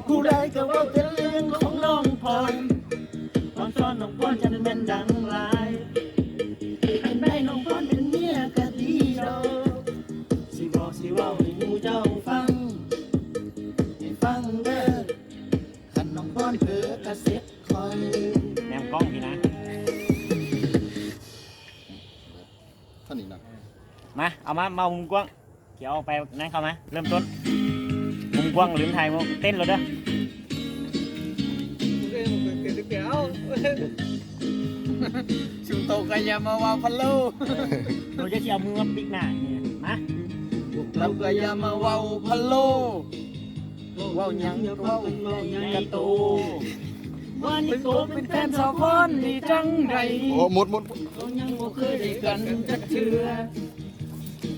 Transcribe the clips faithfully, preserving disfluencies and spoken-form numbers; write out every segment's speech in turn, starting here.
ผู้ใดก็เว้าแต่เรื่องของน้องพร พรสอนน้องพรจั่งแม่นดังหลาย คันได้น้องพรเป็นเมียก็ดีดอก สิบอกสิเว้าให้หมู่เจ้าฟัง ให้ฟังเด้อ คันน้องพรเผลอกะเสร็จข้อย แนมกล้องพี้นะ เท่านี้นะ มา เอามา มามุมกว้าง เขียวออกไปนั่นเข้ามา เริ่มต้น มุมกว้างลืมถ่ายมุมเต้นเลยเด้อ ชุมโตกายามาเว้าพะโล เราจะเสียมือมาปิกหน้าเนี่ยมา เรากายามาเว้าพะโล เว้าหยังก็เว้าใหญ่โต ว่านิโกเป็นแฟนสาวพรนี่จังใด โอ้มุดมุด เขายังบ่เคยได้กันจักเทื่อ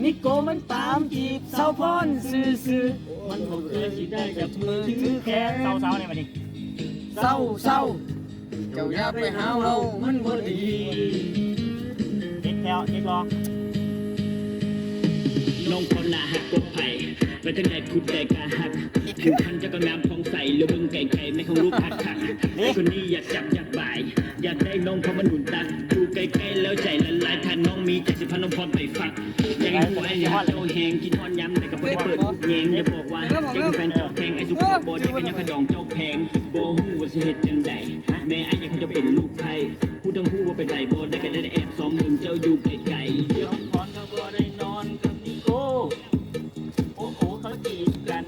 นิโกมันตามจีบสาวพรซื่อๆ มันบ่เคยสิได้จับมือถือแขน เศร้าเศร้าเนี่ยมาดิ เศร้าเศร้าเจ้าอย่าไปหาเว้ามันบ่ดี เช็คแถวเช็ครอ น้องพรหน้าหักกว่าไผไปทางใดคุดใดกะหักผิวพรรณเจ้าก็งามผ่องใสแล้วเบิ่งไกลๆแม่ของลูกหักหักคนนี้อยากจับอยากบ่าย อยากได้น้องพรมาหนุนตักอยู่ใกล้ๆแล้วใจละลายถ้าน้องมีใจสิพาน้องพรไปฟักอยากให้หัวไอ้หักเจ้าแหงกินฮอนยำแต่ก็บ่ได้เปิดแยงอย่าบอกว่าเจ้าเป็นแฟนเจ้าแพงไอ้สุขบ่ได้เป็นยังขะดองเจ้าแพงบ่ฮู้ว่าสิเฮ็ดจังใดแม่ไอ้ยังเขาจะเป็นลูกไผผู้ทั้งฮู้ว่าเป็นใดบ่ได้ก็ได้แอบซ้อมเบิ่งเจ้าอยู่ไกลๆ พรก็บ่ได้นอนกับนิโก้ โอ้โหเขาจีบกัน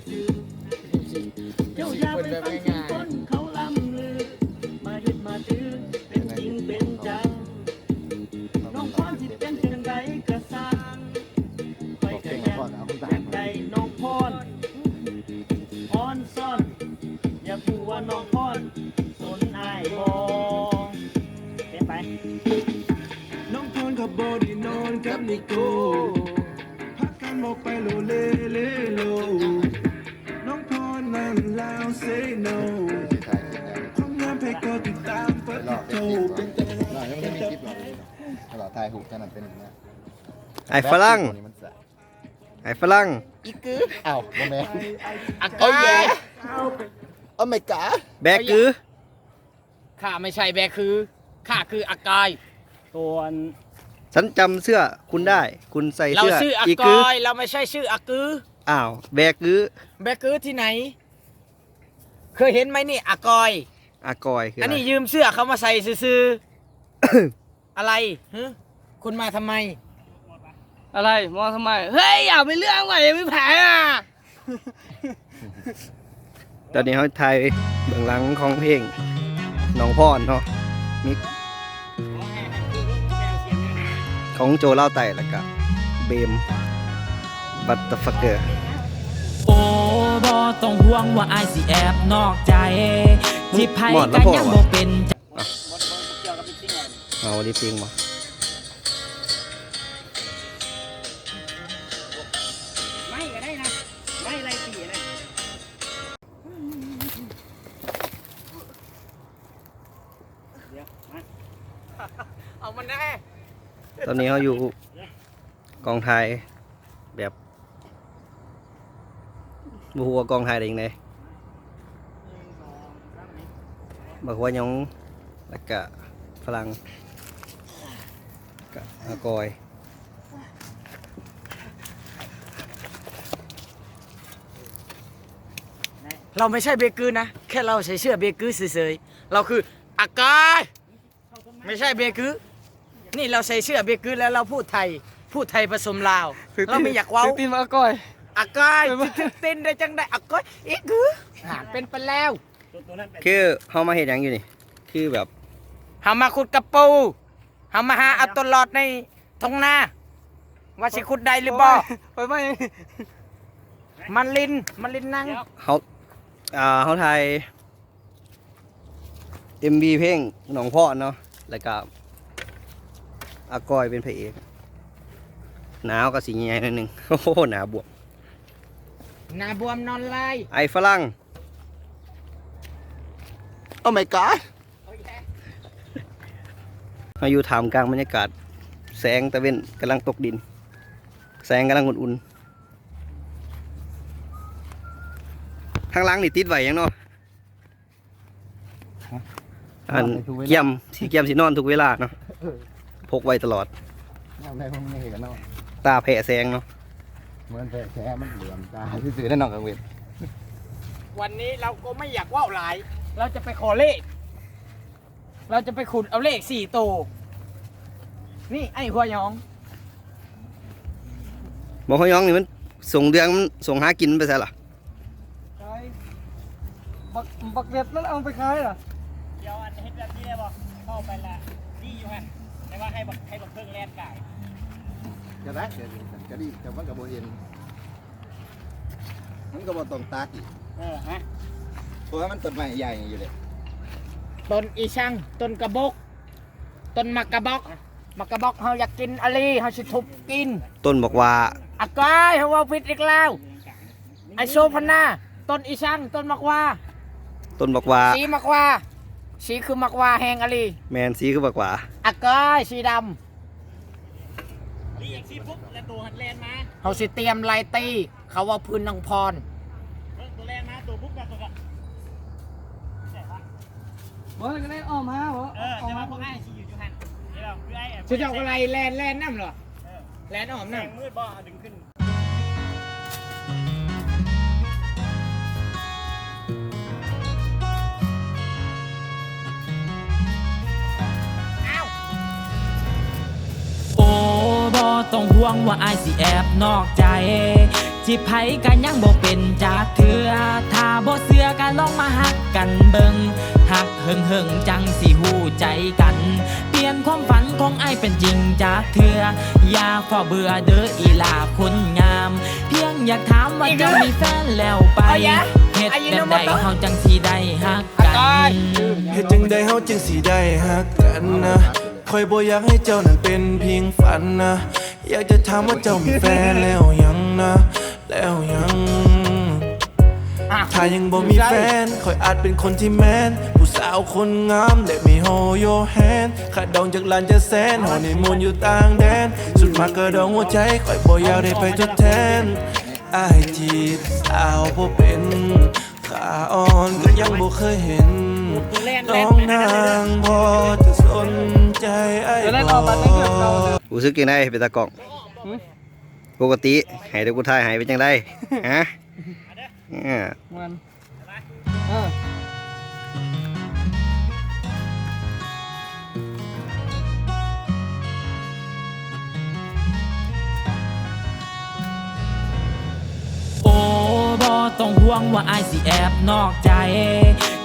ซื่อๆ เจ้าอย่าไปฟังเสียงคนเขาล่ำลือ มาเฮ็ดมาตื้อเป็นจริงเป็นจัง น้องพรสิเป็นจังใดกะซ่าง ไปกะยังอยากได้น้องพร พรซ่อน อยากฮู้ว่าน้องพรสนอ้ายบ่ เฮ็ดไป น้องพรก็บ่ได้นอนกับนิโก้พักกันบอกไปโลเลเลโล น้องพรนั้นลาวเซโนความงามไผก็ติดตามเปิดติดโตเป็นแต่ เรายังไม่ได้มีคลิปหรอกเราถ่ายหูปแค่นั้นเป็นอย่างนี้ ไอ้ฝรั่ง นี่มันสาย ไอ้ฝรั่ง อ้าวบ่แม่น อากอย โอ้ my god แบกคือ ข้าไม่ใช่แบกคือข้าคืออากอย ส่วน ฉันจำเสื้อคุณได้ คุณใส่ เรา เสื้อ ชื่ออา อี ก คือ อย เราไม่ใช่ชื่ออากือ อ้าวแบกคือ แบกคือที่ไหน เคยเห็นไหมนี่อากอย อากอยคือ อัน อะไร นี้ยืมเสื้อเขามาใส่ซื่อๆ อะไรฮะคุณมาทำไม อะไรมองทำไม เฮ้ย อย่าไปเรื่องใหม่ไม่แพ้อ่ะ ตอนนี้เขาถ่ายเบื้องหลังของเพลงน้องพรเนาะมิกของโจเล่าวไต่แล้วก็เบมบัตเตอร์ฟักเกอร์ โอ้บ่ต้องห่วงว่าอายสิแอบนอกใจ ที่ไผก็ยังบ่เป็น เอาลิปซิงค์มา ไม่ก็ได้นะ ไม่ไรสีนะ เดี๋ยวมา เอามันแน่ ตอนนี้เขาอยู่กองถ่ายแบบบ่ฮู้ว่ากองถ่ายได้ยังไงบักหัวหยองแล้วก็ฝรั่งก็อากอย เราไม่ใช่เบกือนะ แค่เราใส่เสื้อเบกือเฉยๆ เราคืออากาย ไม่ใช่เบกือ นี่เราใส่เสื้อเบกือแล้วเราพูดไทย พูดไทยผสมลาว เราไม่อยากเว้า ตีนมาก่อย อากายเต้นได้จังได้อากายอีกคืออ่าเป็นไปแล้ว คือเขามาเห็นอย่างอยู่นี่ คือแบบ เฮามาขุดกระปูเฮามาหาเอาตัวรอดในท้องนา ว่าสิขุดได้หรือบ่ ไปไม่ มันลิน มันลินนัง เขาอ่าเขาถ่ายเอ็มวีเพลงหนองพอเนาะแล้วก็อากอยเป็นพระเอกหนาวก็สีใหญ่หน่อยหนึง โอ้โหหนาบวม หน้าบวมนอนลาย ไอ้ฝรั่ง โอ้ my god เราอยู่ท่ามกลางบรรยากาศ แสงตะเว็นกำลังตกดิน แสงกำลังอุ่นๆ ข้างหลังนี่ติดไว้หยังเนาะ อัน นอนได้ทุกเวลา เกียม สิเกียมสินอนทุกเวลาเนาะ เออ พกไว้ตลอด นอนได้พวกนี้กันเนาะ ตาแพ้แสงเนาะ เหมือนแพ้แสงมันเหลื่อมตาซื่อๆ นั่นเนาะ กลางเว็น วันนี้เราก็ไม่อยากว่าวหลาย เราจะไปขอเลข เราจะไปขุดเอาเลขสี่โต นี่ไอ้หัวหยอง บ่หัวหยองนี่มันส่งเดือน มันส่งหากินไปไสล่ะ ขาย บัก บักเด็ดนั่นเอาไปขายเหรอ เดี๋ยวอันเฮ็ดแบบนี้ได้บ่ เข้าไปละ ดีอยู่หั่น แต่ว่าให้บัก ให้บักเพิ่งแล่นกาย ก็ได้ เดี๋ยวก็ดี แต่มันก็บ่เห็น มันก็บ่ต้องตัดอีก เออ ฮะ เพราะว่ามันต้นไม้ใหญ่อยู่เลย ต้นอีสัง ต้นกระบอก ต้นหมากกระบอก หมากกระบอก เฮาอยากกินอะลี เฮาสิทุบกิน ต้นบอกว่า อากอย เฮาเว้าผิดอีกแล้ว ไอ้โซพนา ต้นอีสัง ต้นหมากหว่า ต้นบอกว่า สีหมากหว่า สีคือหมากหว่าแฮงอะลี แม่น สีคือหมากหว่า อากอย สีดำ นี่อย่างสีปุ๊บ แล้วตัวหันแลนมา เฮาสิเตรียมไล่ตี เขาว่าพื้นนางพร เบิ่งตัวแลนมา ตัวปุ๊บกับตัวกะ บ่ก็ได้อ้อมหาบ่ เออ แต่ว่าพวกอ้ายสิอยู่อยู่หั่น เดี๋ยวคืออ้าย สิเจ้าก็ไล่แล่น แล่นนำเหรอ เออ แล่นอ้อมนำ แสงมืดบ่ เอาดึงขึ้น โอ้ บ่ต้องห่วงว่าอ้ายสิแอบนอกใจ สิไผก็ยังบ่เป็นจักเทื่อ ถ้าบ่เชื่อก็ลองมาฮักกันเบิ่ง ฮักเหิงๆ จั่งสิฮู้ใจกัน เปลี่ยนความฝันของอ้ายเป็นจริงจักเทื่อ อย่าฟ้าวเบื่อเด้ออีหล่าคนงาม เพียงอยากถามว่าเจ้ามีแฟนแล้วไป เอายะ เฮ็ดจั่งใดเฮาจั่งสิได้ฮักกัน เฮ็ดจั่งใดเฮาจั่งสิได้ฮักกันนะ ข้อยบ่อยากให้เจ้านั้นเป็นเพียงฝันนะ อยากจะถามว่าเจ้ามีแฟนแล้วยังนะ แล้วยัง อ่ะ ถ้ายังบ่มีแฟน ข้อยอาจเป็นคนที่แมน ผู้สาวคนงาม Let me hold your hand ค่าดองจากล้านจากแสน honeymoon อยู่ต่างแดน สุดมากก็ดองหัวใจ ข้อยบ่อยากได้ไปทดแทน อ้ายจีบสาวบ่เป็น ขาอ่อนก็ยังบ่เคยเห็น น้องนางพอจะสนใจอ้ายบ่ รู้สึกจั่งใดเป็นตากล้อง ปกติให้แต่ผู้ชายให้เป็นจั่งใด ฮะ อ่า มัน เออ โอ้ บ่ต้องห่วงว่าอ้ายสิแอบนอกใจ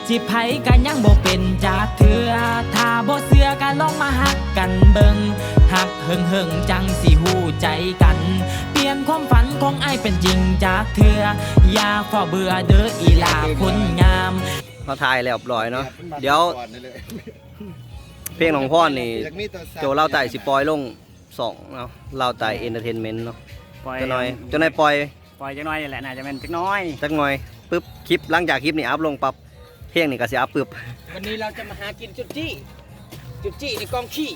สิไผก็ยังบ่เป็นจักเทื่อ ถ้าบ่เชื่อก็ลองมาฮักกันเบิ่ง ฮักเหิงๆ จั่งสิฮู้ใจกัน เปลี่ยนความฝันของอ้ายเป็นจริงจักเทื่อ อย่าฟ้าวเบื่อเด้ออีหล่าคนงาม เฮาถ่ายแล้วเรียบร้อยเนาะ เดี๋ยว เพลงน้องพรนี่ โจลาวใต้สิปล่อยลง สองเนาะ ลาวใต้ Entertainment เนาะ ปล่อย จักหน่อย จักหน่อยปล่อย ปล่อยจักหน่อยนี่แหละ น่าจะแม่นจักหน่อย จักหน่อย ปึ๊บ คลิป หลังจากคลิปนี้อัพลงปั๊บ เพลงนี่ก็สิอัพปึ๊บ วันนี้เราจะมาหากินจุดจี้ จุดจี้ในกองขี้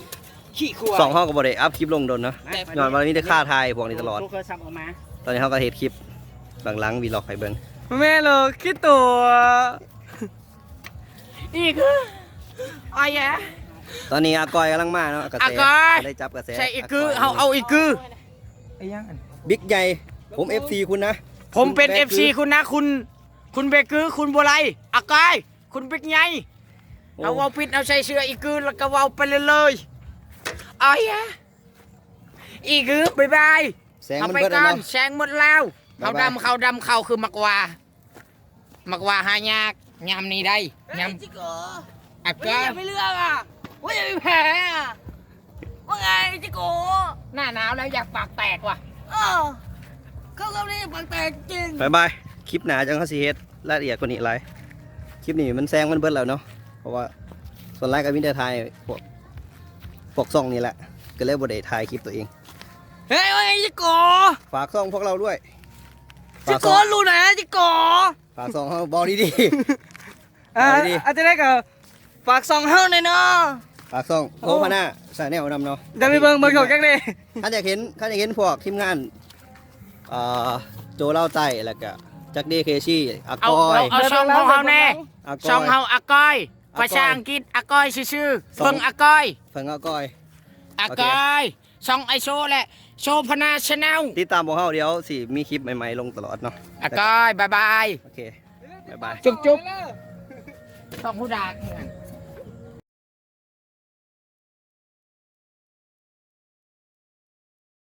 ขี้ควาย สองเฮาก็บ่ได้อัพคลิปลงโดนเนาะ แต่ ย้อนว่ามีแต่ค่าถ่ายพวกนี้ตลอด โทรศัพท์ออกมา ตอนนี้เฮาก็เฮ็ดคลิปหลังๆ วีล็อกให้เบิ่ง แม่นเหรอ ขี้ตั๋ว อีกคือ อายะ ตอนนี้อากอยกำลังมาเนาะ กระแส อากอย ได้จับกระแส ใช่อีกคือ อากอย เฮาเอาอีกคือ ไอ้ยังอัน บิ๊กใหญ่ ผม เอฟซี คุณนะ ผมเป็น คุณเบเกอร์ เอฟซี คุณนะ คุณ คุณเบเกอร์ คุณบัวไล อากอย คุณบิ๊กใหญ่ โอ้ เอาเว้าผิด เอาใส่เสื้ออีกคือ แล้วก็เว้าไปเลยเลย อายะ อีกคือ บ๊ายบาย แสงมันเบิดแล้วเนาะ เอาไปก่อน แสงหมดแล้ว บ๊ายบาย เขาดำ เขาดำ เขาคือหมากหว่า หมากหว่าหายาก ยามนี้ได้ ยาม เฮ้ย จิโกะ อ่ะ เฮ้ย ก็ อย่าไปเลือกอ่ะ ว่าอย่าไปแพ้อ่ะ ว่าไงจิโกะ หน้าหนาวแล้วอยากปากแตกว่ะ เออ เข้าเกาหลีปากแตกจริง บ๊ายบาย คลิปหน้าจั่งเฮาสิเฮ็ดรายละเอียดกว่านี้หลาย คลิปนี้มันแสงมันเบิดแล้วเนาะ เพราะว่าส่วนหลายก็มีแต่ถ่ายพวก พวกช่องนี่แหละ ก็เลยบ่ได้ถ่ายคลิปตัวเอง เฮ้ย ว่าไงจิโกะ ฝากช่องพวกเราด้วย จิโกะ ฝากช่อง รู้นะจิโกะ ฝากช่องเฮา บอกดีๆ อ่า บอกดีๆ อาจจะได้ก็ฝากช่องเฮาหน่อยเนาะ ฝากช่อง โอ้ โอพานา Channel นำเนาะ เดี๋ยวไปเบิ่ง เบิ่งของแก๊กเลย คันอยากเห็น คันอยากเห็นพวกทีมงาน เอ่อ โจลาวใต้ แล้วก็ จักเด้ เคซี่ อา เอา ก้อย เอาเอาช่องของเฮาแน่ อาก้อย ช่องเฮาอาก้อย อาก้อย ภาษาอังกฤษอาก้อยซื่อๆ ช่อง เบิ่งอาก้อย เพิ่งอาก้อย อาก้อยช่องไอโซและโซพนาชาแนล ติดตามพวกเฮาเดี๋ยวสิมีคลิปใหม่ๆลงตลอดเนาะ อาก้อยบายบาย โอเค บ๊ายบาย จุ๊บจุ๊บต้องผู้ดา